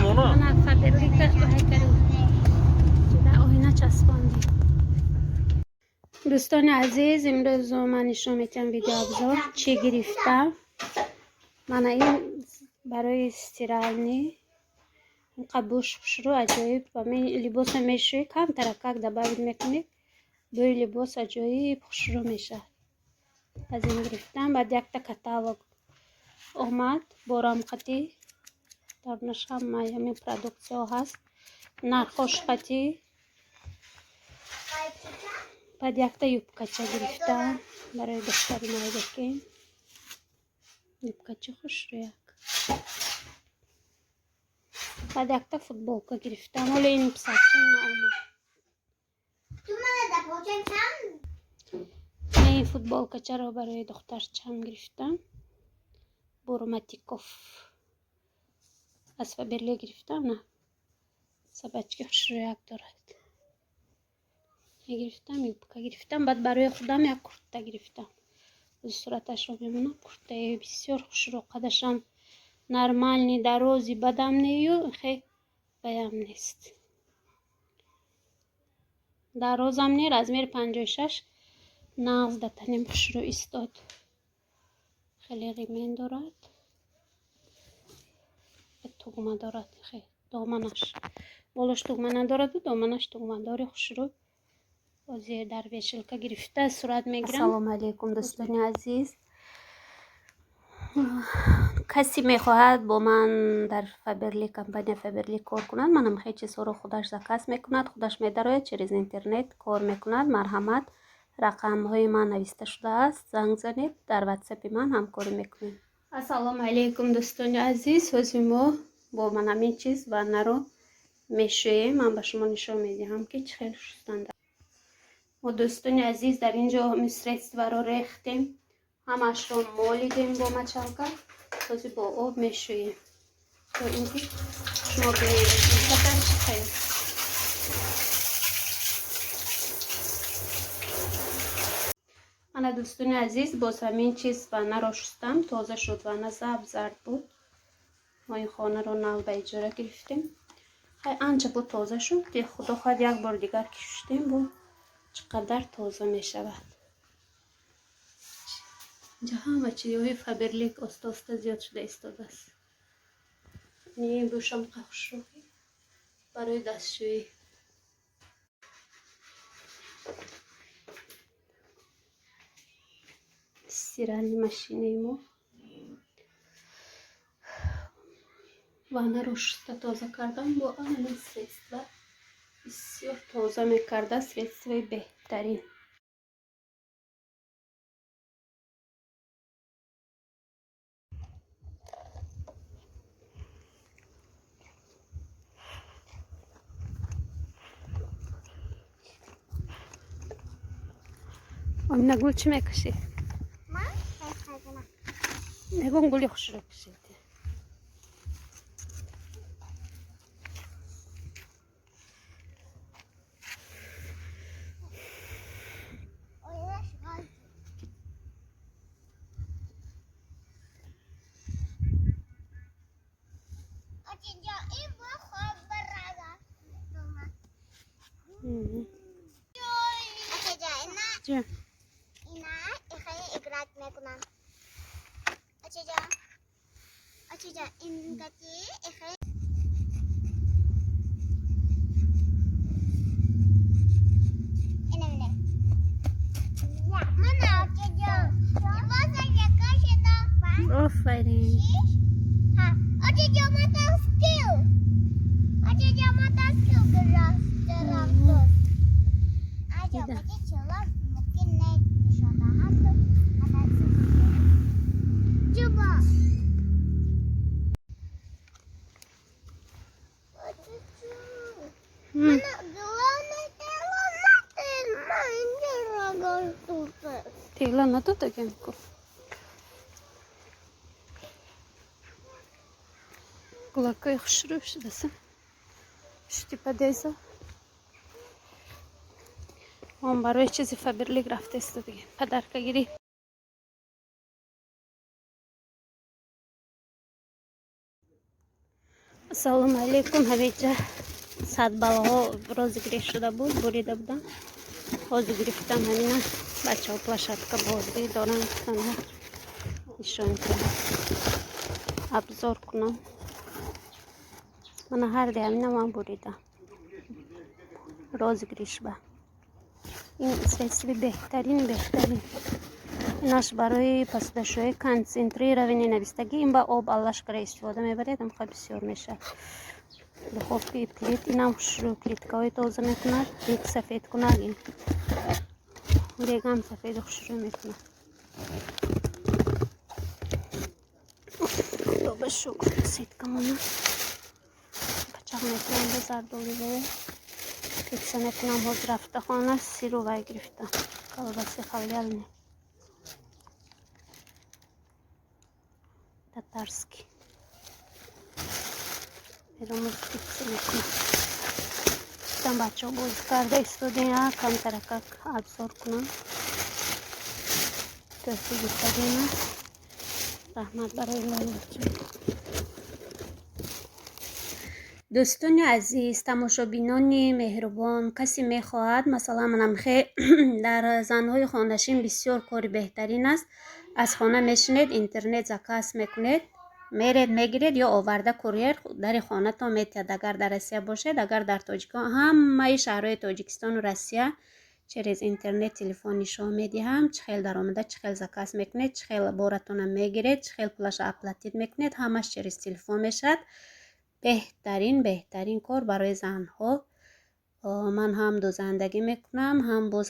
Мана Фаберлика ҳайкару дар оина часпондем. Дӯстони азиз, имрӯз ман нишон медиҳам видеообзор чӣ гирифтам. Мана ин барои стиральный, инқа буш хушрӯ, аҷоиб. Ва либоса мешӯӣ, камтаракак добавить мекунӣ, бӯи либос аҷоиб хушрӯ мешавад. Аз ин гирифтам. Баъд якта каталог омад борамкатӣ, дарунаш ҳамаи ҳамин продуксияҳо ҳаст, нархош қатӣ. Баъд якта юбкача гирифтам барои духтари майдаки, юбкачи хушрӯяк. Баъд якта футболка гирифтам, ҳоло ин писарчам наомад. Ин футболкачаро барои духтарчам гирифтам, Бурматиков, аз Фаберлик гирифтам. На собачки хушрӯяк дорад, гирифтам. Юбка гирифтам. Баъд барои худам як куртта гирифтам, сураташро мемонам. Куртаи бисёр хушрӯ, қадашам нормальный, дарози бадам нею хе баям нест, дарозам не, размери 56, нағз да танем хушрӯ истод. Хеле ремень дорад, тугма дорад, доманаш болош тугма надораду доманаш тугмадори хушрӯ. Ҳозир дар вешалка гирифта сурат мегирам. Ассалому алайкум, дӯстони азиз. Касе мехоҳад бо ман дар Фаберлик, компания Фаберлик кор кунад, манам хеле чизҳоро худаш заказ мекунад, худаш медарояд, через интернет кор мекунад. Марҳамат, рақамҳои ман нависта шудааст, занг занед, дар ватсапи ман ҳамкорӣ мекунем. Ассалому алайкум, дӯстони азиз. Ҳозир мо бо манамин чиз ваннаро мешӯем. Ман ба шумо нишон медиҳам, ки чӣ хел шустанда. Мо, дӯстони азиз, дар ин ҷо ҳамин средстваро рехтем, ҳамаашро молидем бо мочалка, ҳозир бо об мешӯем, то ин ки шумо бинед результаташ чӣ хел. Ана, дӯстони азиз, боз ҳамин чиз ваннаро шустам, тоза шуд. Ванна заб зард буд. Мо ин хонаро нав ба иҷора гирифтем. Хай, анча буд, тоза шуд. Худо хоҳад, як бори дигар ки шуштем, бо чӣ қадар тоза мешавад. Инҷа ҳама чизҳои Фаберлик оста оста зиёд шуда истодааст. Ин бӯшам хушрӯхӣ барои дастшӯӣ. Стиральный машинаи мо ваннаро шуста тоза кардам бо ҳамин средства, бисёр тоза мекарда, средствои беҳтарин. Омина гул, чӣ мекашӣ? Ягон гули хушро кашид. Чӣ? Ина ихе играть мекунам. Очеҷа. Очеҷа, ин кати ихе. Ина мине. Мана, очеҷа. Либоса якашида. Офарин. Шиш. Ҳа. Очеҷа, мотоцикл. Очеҷа, мотоцикл гирифтам. Аҷа, бача чала мумкин не нишон даҳам мотоцикл. Ҷуба. Мана, главное, Тела надодагем ку. Гулакҳои хушрӯ шудаса. Пушти подъезда. Он барои чизи Фаберлик рафта истодагем. Подаркагирӣ. Ассалому алайкум. Ҳамеҷа садбалҳо розыгрыш шуда буд, бурида будам. Ҳозир гирифтам ҳамина. Бачаҳо площадка бозӣ доранд, гуфтам нишон диҳам, обзор кунам. Мана ҳарде ҳамина ман буридам розыгрыш ба. Ин средстви беҳтарин, беҳтарин. Инаш барои посудашӯӣ, концентрированный навистагӣ. Ин ба об аллашкара истифода мебаред, амха бисёр мешавад. Духовкаи плит, инам хушрӯ плиткаҳои тоза мекунад, дег сафед кунад, ин дегам сафеду хушрӯ мекунад. Худо ба шукр, сеткамона пачақ мекунам ба зардолувое пицца мекунам. Ҳозир рафта хона сиру вай гирифтам, колбаси халяльный татарский. Мерам, пицца мекунам. Гуфтам, бачаҳо бозӣ карда истодем, камтаракак обзор кунам. Тӯҳфи гирифтагима. Раҳмат барои лайкчон. Дӯстони азиз, тамошобинони меҳрубон, касе мехоҳад, масалан, манамхе дар занҳои хонашин бисёр кори беҳтарин аст. Аз хона мешинед, интернет заказ мекунед, меред, мегиред ё оварда курьер дари хонатон метиҳад, агар дар Россия бошед, агар дар Тоҷикистон, ҳамаи шаҳрҳои Тоҷикистону Россия через интернет телефон нишон медиҳам, чӣ хел даромада, чӣ хел заказ мекунед, чӣ хел боратона мегиред, чӣ хел пулаша оплатить мекунед, ҳамаш через телефон мешавад. Беҳтарин, беҳтарин кор барои занҳо. Ман ҳам дӯзандагӣ мекунам, ҳам боз